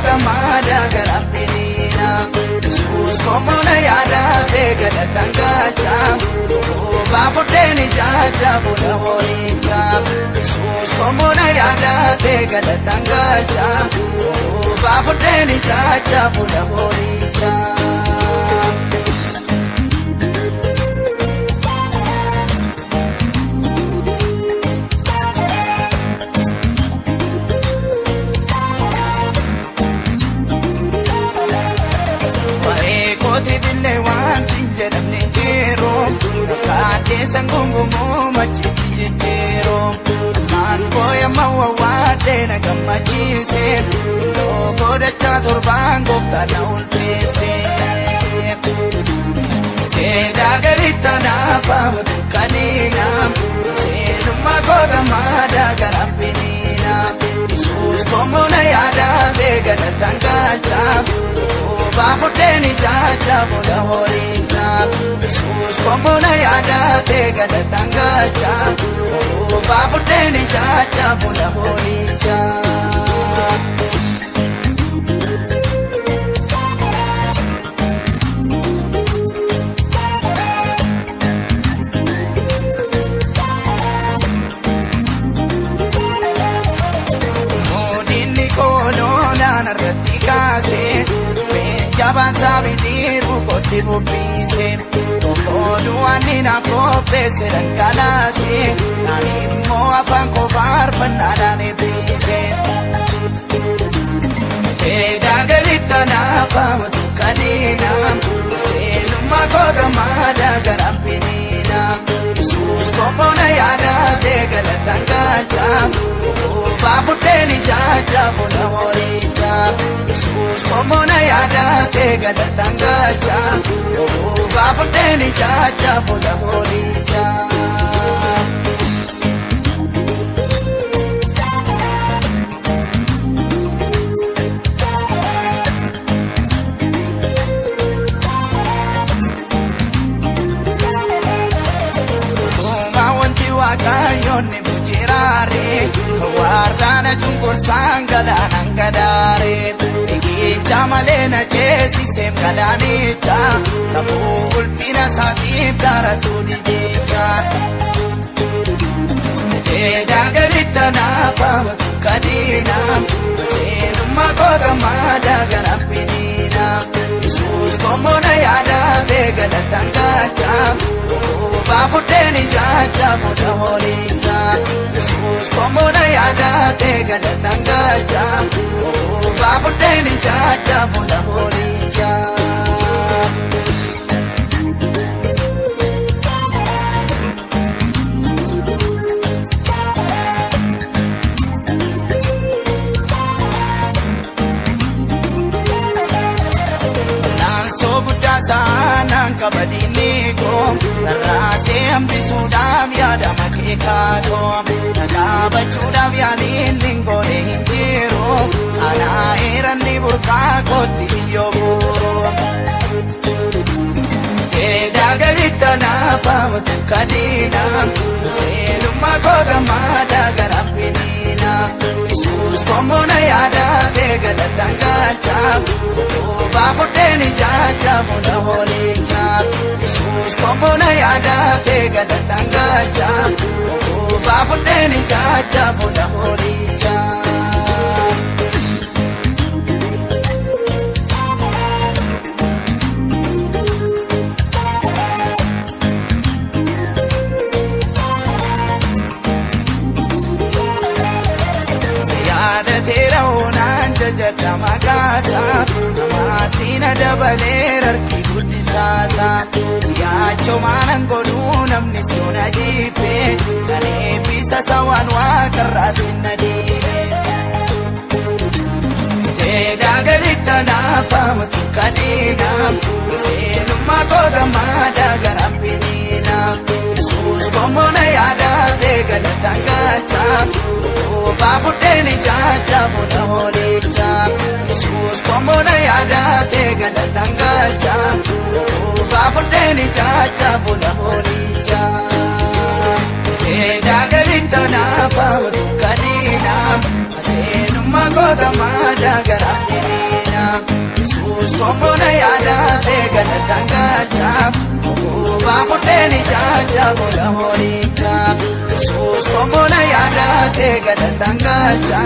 kootammaadhaa garaan biniina. Yesuus komoona yaadaatee galataan galcha. Roobaa fudheen ijaaja fuula horicha. Yesuus komoona yaadaatee galataan galcha. Roobaa fudheen ijaaja fuula horicha. Waa'ee kootiif illee wanti hin jedhamne hin jiru. Rakkaaddeessan gungumuu machiitti jijjiiru. Ammaan booyama wawwaadhee na gammachiise. Iddoo godhachaa torbaan gooftaa na ulfeesse. Keedaa galitti naafamu tukkaniina. Seenummaa kootammaadhaa garaan biniina. Yesuus komoona yaadaatee galataan galcha. Roobaa fudheen ijaaja fuula horicha. Yesuus komoona yaadaatee galataan galcha. Roobaa fudheen ijaaja fuula horicha. Moodinni kooloonaan irratti kaasee jabaan saabitiin rukotti bubbiise. Tokkoon waan inni naaf qopheesse dhangalaase. Naan immoo afaan koo faarfannaadhaan eebbise. Eegaa galitti naafamu tukkaniina. Seenummaa kootammaadhaa garaan biniina. Yesuus komoona yaadaatee galataan galcha. Roobaa fudheen ijaaja fuula horicha. Yesuus komoona yaadaatee galataan galcha. Roobaa fudheen ijaaja fuula horicha. Uumaa wanti waaqayyoon ni bujjiraare. Warraana cunqursaan galaanaan gadaare. Riqicha malee na ceesiseem galaanicha. Sabuu ulfina isaatiif daaratu didicha. Eegaa galitti naafamu tukkaniina. Seenummaa kootammaadhaa garaan biniina. Yesuus komoona yaadaatee galataan galcha. Roobaa fudheen ijaaja fuula horicha. Yesuus komoona yaadaatee galataan galcha. Roobaa fudheen ijaaja fuula horicha. Naansoo guddaa saanaan qabadinni koo rarraasee hambisuudhaaf yaadama keekaa koo dhagaabachuudhaaf yaaliin hin goone hin jiru kanaa eeranni burqaa kootti biyyoo buuru. Eedaa galitti naafamu tukkaniina. Seenummaa kootammaadhaa garaan biniina. Yesuus komoona yaadaatee galataan galcha. Roobaa fudheen ijaaja fuula horicha. Yesuus komoona yaadaatee galataan galcha. Roobaa fudheen ijaaja fuula horicha. Yaadateera oonaan jajadha maqaasa. Namaatti na dabalee harki guddisaasa. Siyaachoo maanan godhuu namni si na jiipe. Nan eebbisa sawaan waaqarraatti na dhiibe. Eegaa galitti naafamu tukkaniina. Seenummaa kootammaadhaa garaan biniina. Yesuus komoona yaadaatee galataan galcha. Roobaa fudheen ijaaja fuula horicha. Yesuus komoona yaadaatee galataan galcha. Roobaa fudheen ijaaja fuula horicha. Eedaa galitti naafamu tukkaniina. Seenummaa kootammaadhaa garaan biniina. Yesuus tomboona yaadate galataan galcha. Obaa fudheen ijaaja booda mooricha. Yesuus tomboona yaadate galataan galcha.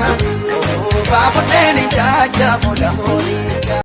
Obaa fudheen ijaaja booda mooricha.